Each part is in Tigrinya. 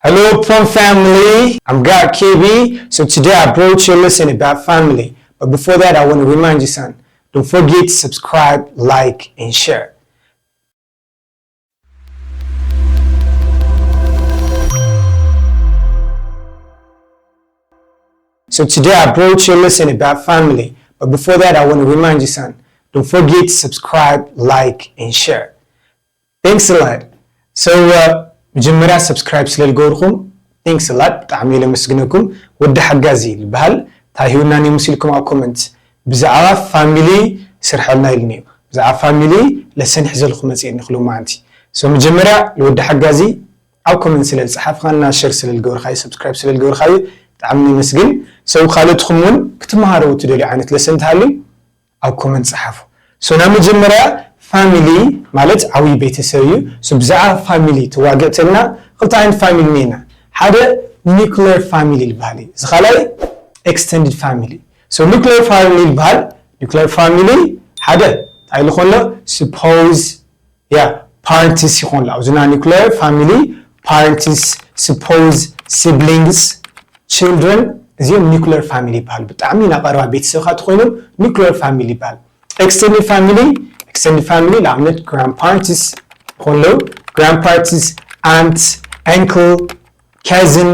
Hello, Plum family. I'm God K B. So today I brought you a lesson about family. But before that, I want to remind you, son, don't forget to subscribe, like, and share. So today I brought you a lesson about family. But before that, I want to remind you, son, don't forget to subscribe, like, and share. Thanks a lot. So, uh, መጀመርያ subscribe ስለ ዝገበርኩም thanks a lot፣ ብጣዕሚ እየ ለመስግነኩም። ወዲ ሓጋዚ ዝበሃል እንታይ ሂውና ነይሩ መሲልኩም ኣብ comment ብዛዕባ family ስርሐልና ኢሉኒ እዩ። ብዛዕባ family lesson ሒዘልኩም መፅእ እየ ንክሉ ማዓንቲ። So መጀመርያ ንወዲ ሓጋዚ ኣብ comment ስለ ዝፀሓፍካና፣ share ስለ ዝገበርካዩ፣ subscribe ስለ ዝገበርካዩ ብጣዕሚ ነመስግን። So ካልኦትኩም እውን ክትመሃረው ትደልዩ ዓይነት lesson እንተሃልዩ ኣብ comment ፀሓፉ። So ናይ መጀመርያ family ማለት ዓብዪ ቤተሰብ እዩ። So ብዛዕባ family ተዋግዕ ተልና ክልተ ዓይነት family እኒኤና። ሓደ nuclear family ዝበሃል እዩ። እዚ ካልኣይ extended family። So nuclear family ዝበሃል nuclear family ሓደ እንታይ ኢሉ ከሎ spouse yeah parents ይኾን ኣሎ። ኣብዚ ናይ nuclear family parents spouse siblings children እዚኦም nuclear family ይበሃሉ። ብጣዕሚ ናይ ቀረባ ቤተሰብካ ተኾይኖም nuclear family ይበሃል። Extended family extended family ንኣብነት grandparents ይኾን ኣለዉ። Grandparents aunt uncle cousin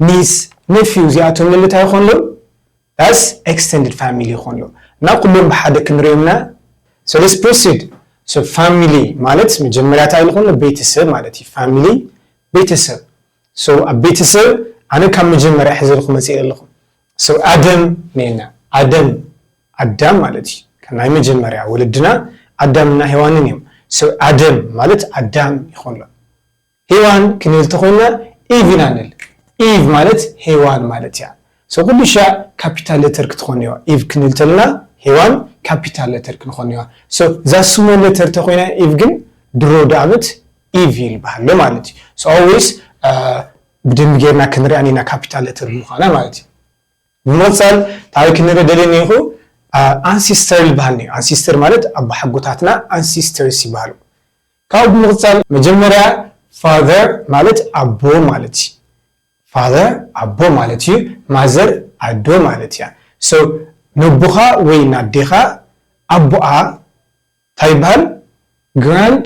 niece nephew እዚኣቶም ልልታ ይኾን ኣለዉ። That's extended family ይኾን ኣለዉ። እና ኩሎም ብሓደ ክንሪኦም ኢና። So let's proceed. So family ማለት መጀመርያ እንታይ ኢሉ ከሎ ቤተሰብ ማለት እዩ። Family ቤተሰብ። So ኣብ ቤተሰብ ኣነ ካብ መጀመርያ ሒዘልኩም መፅእ ኣለኹ። So ኣደም ነና ኣደም ኣዳም ማለት እዩ። ካብ ናይ መጀመርያ ወለድና ኣዳምና ሄዋንን እዮም። So ኣደም ማለት ኣዳም ይኾን ኣሎ። ሄዋን ክንብል ተኾይና ኢቭ ኢና ንብል። ኢቭ ማለት ሄዋን ማለት እያ። So ኩሉ ሻዕ capital letter ክትኾን እያ። ኢቭ ክንብል ተለና ሄዋን capital letter ክንኾን እያ። So እዛ small letter ተኾይና ኢቭ ግን ድሮ ዳኣመት ኢቭ ይልበሃል ማለት እዩ። So always ብደንብ ጌርና ክንሪኣን ኢና capital letter ምዃና ማለት እዩ። ብምቕፃል ታሪክ ክንርኢ ደልየ እኒኹ ኣንሲስተር ዝበሃል እዩ። ኣንሲስተር ማለት ኣቦሓጎታትና ኣንሲስተርስ ይበሃሉ። ካብኡ ብምቕፃል መጀመርያ ፋዘር ማለት ኣቦ ማለት እዩ። ፋዘር ኣቦ ማለት እዩ። ማዘር ኣዶ ማለት እያ። So ነቦኻ ወይ ናዴኻ ኣቦኣ እንታይ ይበሃል? Grand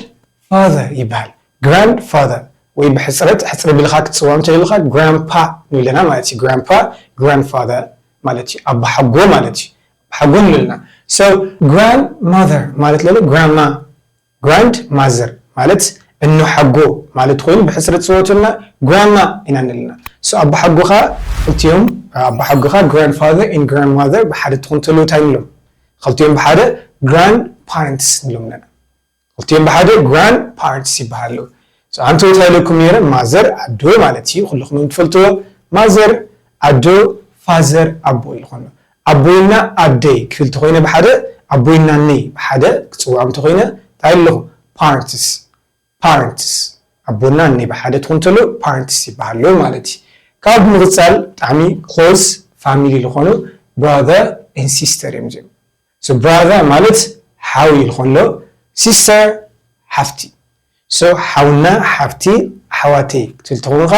father ይበሃል። Grand father ወይ ብሕፅረት ሕፅር ቢልካ ክትፅውዖም ተደሊኻ ግራንፓ ንብለና ማለት እዩ። ግራንፓ ግራንድ ፋዘር ማለት እዩ። ኣቦሓጎ ማለት እዩ። ኣቦሓጎ ንብለና። So ግራንድ ማዘር ማለት ለሎ ግራንማ ግራንድ ማዘር ማለት እኖ ሓጎ ማለት ኮይኑ ብሕፅረት ዝፅወተልና ግራንማ ኢና ንብለና። So ኣቦሓጎኻ ክልቲኦም ኣቦሓጎኻ ግራንድ ፋዘር and ግራንድ ማዘር ብሓደ ትኾን ተለዉ እንታይ ንብሎም? ክልቲኦም ብሓደ ግራንድ ፓረንትስ ንብሎም ኣለና። ክልቲኦም ብሓደ ግራንድ ፓረንትስ ይበሃሉ። ኣንተ እንታይ ኢለኩም ነይረ? ማዘር ኣዶ ማለት እዩ። ኩልኹም ትፈልጥዎ ማዘር ኣዶ ፋዘር ኣቦ ኢልኮም። ኣቦይና ኣደይ ክብል ተኾይነ ብሓደ ኣቦይና ነይ ብሓደ ክፅውዖም ተኾይነ እንታይ ኣለኹ? ፓረንትስ ፓረንትስ ኣቦና እነይ ብሓደ ትኾን ተሎ ፓረንትስ ይበሃሉ ማለት እዩ። ካብ ብምቕፃል ብጣዕሚ ክሎዝ ፋሚሊ ዝኾኑ ብራዘር ኤን ሲስተር እዮም እዚኦም። So ብራዘር ማለት ሓው እዩ ዝኾን ኣሎ ሲስተር ሓፍቲ። So ሓውና ሓፍቲ ኣሕዋተይ ክትብል ትኾንካ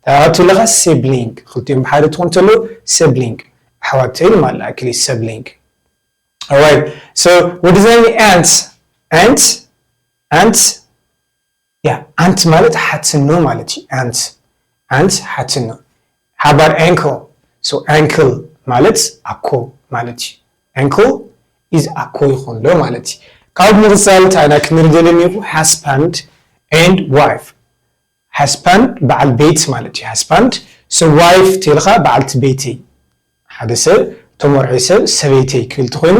ታባቱ ለኻ ሲብሊንግ ክልቲኦም ብሓደ ትኾን ተሎ ሲብሊንግ ኣሕዋተይ ማለት ኣክሊ ሲብሊንግ። Alright. So ወደዛኒ ኣንት ኣንት ኣንት ያ ኣንት ማለት ሓትኖ ማለት እዩ። ኣንት ኣንት ሓትኖ። How about uncle? So uncle ማለት ኣኮ ማለት እዩ። Uncle is ኣኮ ይኾን ሎ ማለት እዩ። ካብ ምቕፃል ታይና ክንርደለኒ husband and wife husband በዓል ቤት ማለት እዩ። Husband so wife ተልኻ በዓልቲ ቤተይ ሓደ ሰብ ተመርዒ ሰብ ሰበይተይ ክብል ተኾይኑ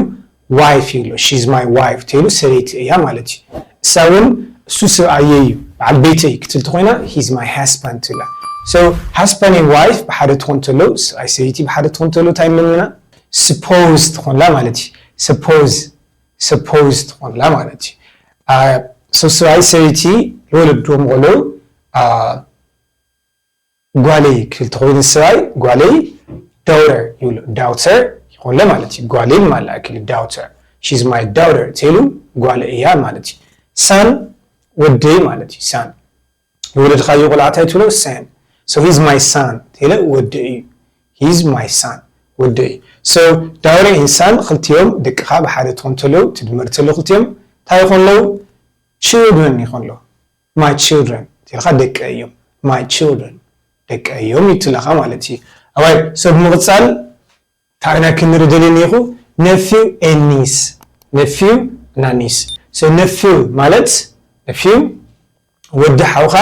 wife ይብሎ። She's my wife ተይሉ ሰበይቲ እያ ማለት እዩ። እሳ እውን እሱ ሰብኣየይ እዩ በዓል ቤተይ ክትብል ተኾይና he's my husband ትብላ። So husband and wife ብሓደ ትኾን ተሎ ሰብኣይ ሰበይቲ ብሓደ ትኾን ተሎ እንታይ ንብለና? Suppose ትኾንላ ማለት እዩ። Suppose suppose ትኾንላ ማለት እዩ። So ሰብኣይ ሰበይቲ ዝወለድዎም ቆልዑ ጓለይ ክብል ተኾይኑ ሰብኣይ ጓለይ daughter ይብሉ። Daughter ይኾንለ ማለት እዩ። ጓለይ ማለት ኣክል daughter she's my daughter ተይሉ ጓለ እያ ማለት እዩ። Son ወደይ ማለት እዩ። Son ዝወለድካዮ ቆልዓ እንታይ ትብሎ? Son። So he's my son. ተለ ወዲ እዩ። He's my son. ወዲ እዩ። So daughter and son ክልቲኦም ደቅኻ ብሓደ ትኾን ተለዉ ትድመር ተለዉ ክልቲኦም እንታይ ይኾን ኣለዉ? Children ይኾን ኣለዉ። My children ተልካ ደቀ እዮም። My children ደቀ እዮም ይትለኻ ማለት እዩ። ኣዋይ so ብምቕጻል ታይና ክንሪ ደልየ ኔኹ nephew and niece nephew እና niece so nephew ማለት nephew ወዲ ሓውኻ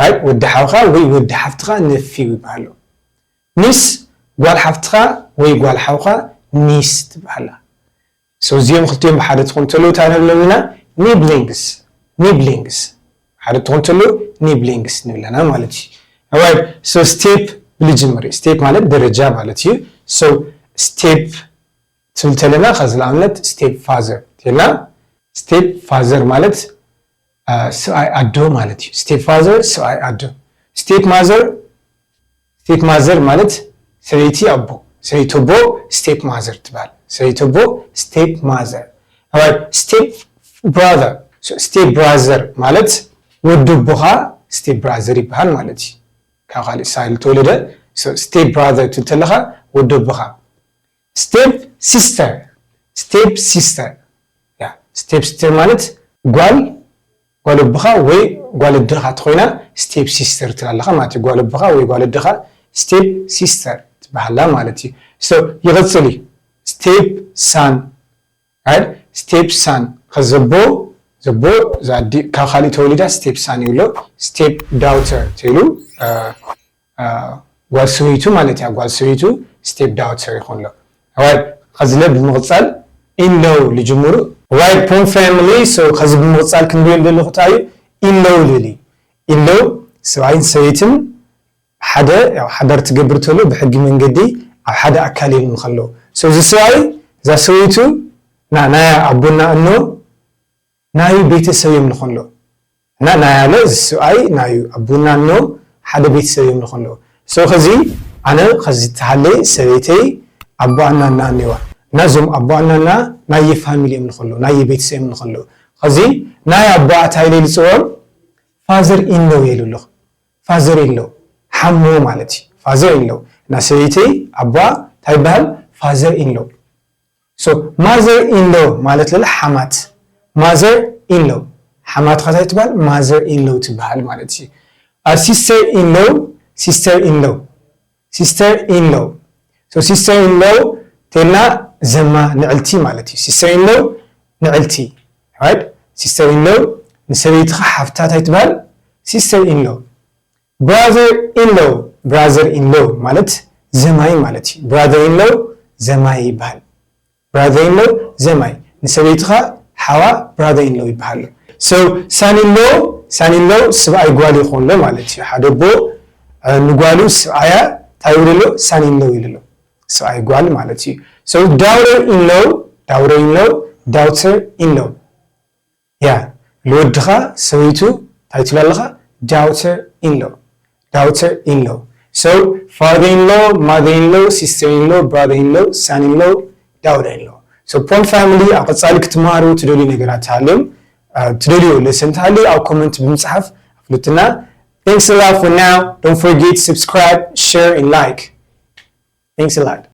right ወዲ ሓውኻ ወይ ወዲ ሓፍትኻ nephew ይበሃሉ niece ጓል ሓፍትኻ ወይ ጓል ሓውኻ niece ትበሃላ so እዚኦም ክልቲኦም ብሓደ ትኾን ተለዉ እንታይ ንብሎም ኢና niblings niblings ሓደ ትኾን ተለዉ niblings ንብለና ማለት እዩ right so step ብልጅምር step ማለት ደረጃ ማለት እዩ so step ትብል ተለና ከዚ ንኣብነት step father ተልና step father ማለት ሰብኣይ ኣዶ ማለት እዩ step father ሰብኣይ ኣዶ step mother step mother ማለት ሰበይቲ ኣቦ ሰበይቲ ኣቦ step mother ትበሃል ሰበይቲ ኣቦ step mother step brother step brother ማለት ወዲ ኣቦኻ step brother ይበሃል ማለት እዩ ካብ ካልእ ሳይል ተወለደ step brother ትብል ተለኻ ወዲ ኣቦኻ step sister step sister step sister ማለት ጓል ጓል ኣቦኻ ወይ ጓል ኣደኻ ተኾይና step sister ትላ ኣለኻ ማለት እዩ ጓል ኣቦኻ ወይ ጓል ኣደኻ step sister ትበሃላ ማለት እዩ so ይቕጽል እዩ step son right step son ከዘቦ ዘቦ ካብ ካልእ ተወሊዳ step son ይብሎ step daughter ተይሉ ጓል ሰበይቱ ማለት እያ ጓል ሰበይቱ step daughter ይኾን ኣሎ right ከዚ ለ ብምቕጻል in-law ልጅምሩ right poem family so ከዚ ብምቕጻል ክንብል ዘለኹ እንታይ እዩ in-law ልብል እዩ in-law ሰብኣይን ሰበይትን ሓደ ያው ሓዳር ትገብር ተሎ ብሕጊ መንገዲ ኣብ ሓደ ኣካል እዮም ንኸሎ so እዚ ሰብኣይ እዛ ሰበይቱ ና ናይ ኣቦና እኖ ናዩ ቤተሰብ እዮም ንኾን ኣሎ እና ናይ ኣለ እዚ ሰብኣይ ናዩ ኣቦና እኖ ሓደ ቤተሰብ እዮም ንኾን ኣሎ so ከዚ ኣነ ከዚ ተሃለ ሰበይተይ ኣቦኣና እና እኔዋ እና እዞም ኣቦኣና እና ናየ ፋሚሊ እዮም ንኾን ኣሎ ናየ ቤተሰብ እዮም ንኾን ኣሎ ከዚ ናይ ኣቦኣ እንታይ ኢለ ልፅውዖም father in-law የሉ ኣለኹ father in-law ሓሞ ማለት እዩ father in-law እና ሰበይተይ ኣቦኣ እንታይ ይበሃል father in-law so mother in-law ማለት ለለ ሓማት mother in-law ሓማት ኻታይ ትበሃል mother in-law ትበሃል ማለት እዩ a sister in-law sister in-law sister in-law so sister in-law ተልና ዘማ ንዕልቲ ማለት እዩ sister in-law ንዕልቲ right sister in-law ንሰበይትኻ ሓፍታ ታይ ትበሃል sister in-law brother in-law brother in-law ማለት ዘማይ ማለት እዩ brother in-law ዘማይ ይበሃል brother in-law ዘማይ ንሰበይትኻ ሓዋ brother in-law ይበሃል so son in-law son in-law ስብኣይ ጓል ይኾን ኣሎ ማለት እዩ ሓደ ኣቦ ንጓሉ ስብኣያ እንታይ ይብሉ ኣሎ son in-law ይብሉ ኣሎ ስብኣይ ጓል ማለት እዩ so daughter in-law daughter in-law daughter in-law ያ ልወድኻ ሰበይቱ እንታይ ትብላ ኣለኻ daughter in-law daughter in-law so father in-law mother in-law sister in-law brother in-law son in-law daughter in-law so poem family ኣብ ቀጻሊ ክትመሃሩ ትደልዩ ነገራት ሃልዮም ትደልዩ lesson ትሃልዩ ኣብ comment ብምጽሓፍ ኣፍልጥና thanks a lot for now don't forget subscribe share and like thanks a lot